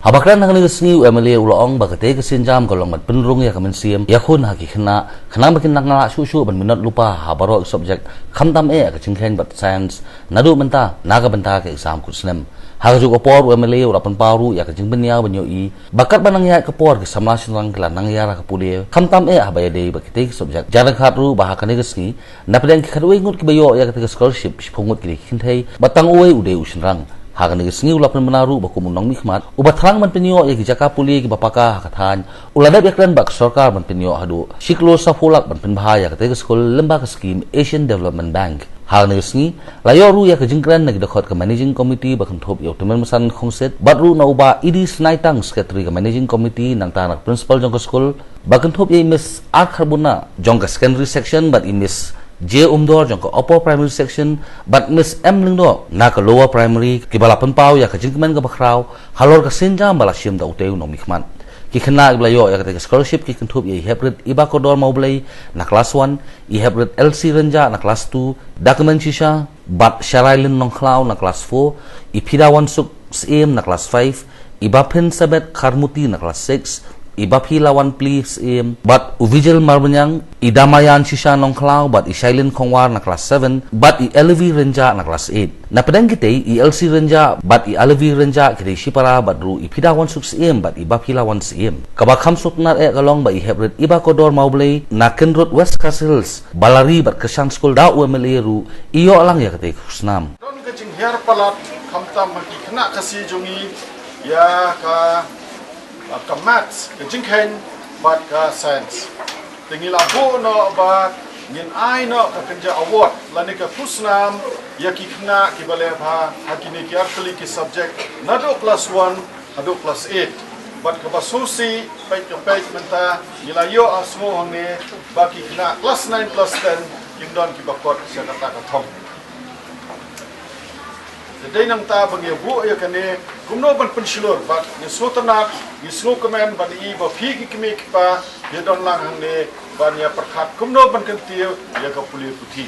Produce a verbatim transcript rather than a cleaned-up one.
Haba kren ha kane ka sngi u MLA u la ong ba katei ka sienjam ka long ban pynrung ïa ka mynsiem ïa khun ha ki khynnah khnang ba kin nang lah shuh shuh ban minot lypa ha baroh ki subject khamtam eh ka jingkheiñ bad science naduh mynta na ka bynta ka exam kut snem. Ha kajuh ka por u MLA u la pynpaw ruh ïa ka jingpynïaid ban ïohi ba katba nang ïaid ka por ki samla shynrang ki la nang ïar ha ka pule khamtam eh haba ïadei bad kitei ki subject. Jar khat ruh ba ha kane ka sngi napdeng ki khatwei ngut kiba ïoh ïa katei ka scholarship shiphew ngut ki dei ki kynthei bad tang uwei u dei u shynrang. Ha kane ka sngi u la pynbna ruh ba kum u nongmihkhmat uba thrang ban pynïoh ïa ki jaka pule kiba paka ha ka thaiñ u la dep ïakren bad ka sorkar ban pynïoh haduh shi klur sawphew lak ban pynbha ïa katei ka skul lyngba ka skim Asian Development Bank. Ha kane ka sngi la ïoh ruh ïa ka jingkren na ki dkhot ka Managing Committee ba kynthup ïa u Tymmen Basan Khongsit bad ruh na u Bah E D Snaitang, Secretary ka Managing Committee, nangta na ka Principal jong ka skul ba kynthup ïa i Miss R Kharbuna jong ka Secondary Section bad i Miss J Umdor jong ka Upper Primary Section bad Miss M Lyngdoh na ka Lower Primary, kiba la pynpaw ïa ka jingkmen kaba khraw halor ka sienjam ba la shim da utei u nongmihkhmat. Ki khynnah kiba la ïoh ïa katei ka scholarship ki kynthup ïa i Heprit Ibakodor Mawblei na klas one, i Heprit L C Rynjah na klas two, Dakemen Shisha bad Sharailin Nongkhlaw na klas four, i Phidawansuk Syiem na klas five, i Baphin Sabet Kharmuti na klas six, i Baphilawanpli Syiem bad u Vigil Marbaniang, i Damayan Shisha Nongkhlaw bad i Shailin Khongwar na klas seven bad i Elevi Rynjah na klas eight. Napdeng kitei i L C Rynjah bad i Elevi Rynjah ki dei shipara bad ruh i Phidawansuk Syiem bad i Baphilawan Syiem. Kaba kham sngewtynnat eh ka long ba i Heprit Ibakodor Mawblei na Kynrut West Khasi Hills ba la ri bad kyrshan skul da u MLA ruh i ïoh lang ïa katei ka khusnam. Don ka jinghiar palat khamtam ha ki khynnah Khasi jong ngi ïa ka, ka maths, ka jingkheiñ bad ka science. Te ngi la buh noh ba ngin ai noh ka kynja award lane ka khusnam ïa ki khynnah kiba leh bha ha kine ki artylli ki subject naduh klas one haduh klas eight. Bad kaba sngewsih, peit ka peit mynta ngi la ïoh ha sngew hangne ba ki khynnah klas nine klas ten kim don kiba kot sha kata ka thong. Te dei nangta ba ngi buh ïa kane kumno ban pynshlur bad ngi sngewtynnat, ngi sngewkmen ban i ba phi ki kmie ki kpa ïa don lang hangne ban ïa pyrkhat kumno ban kyntiew ïa ka pule puthi.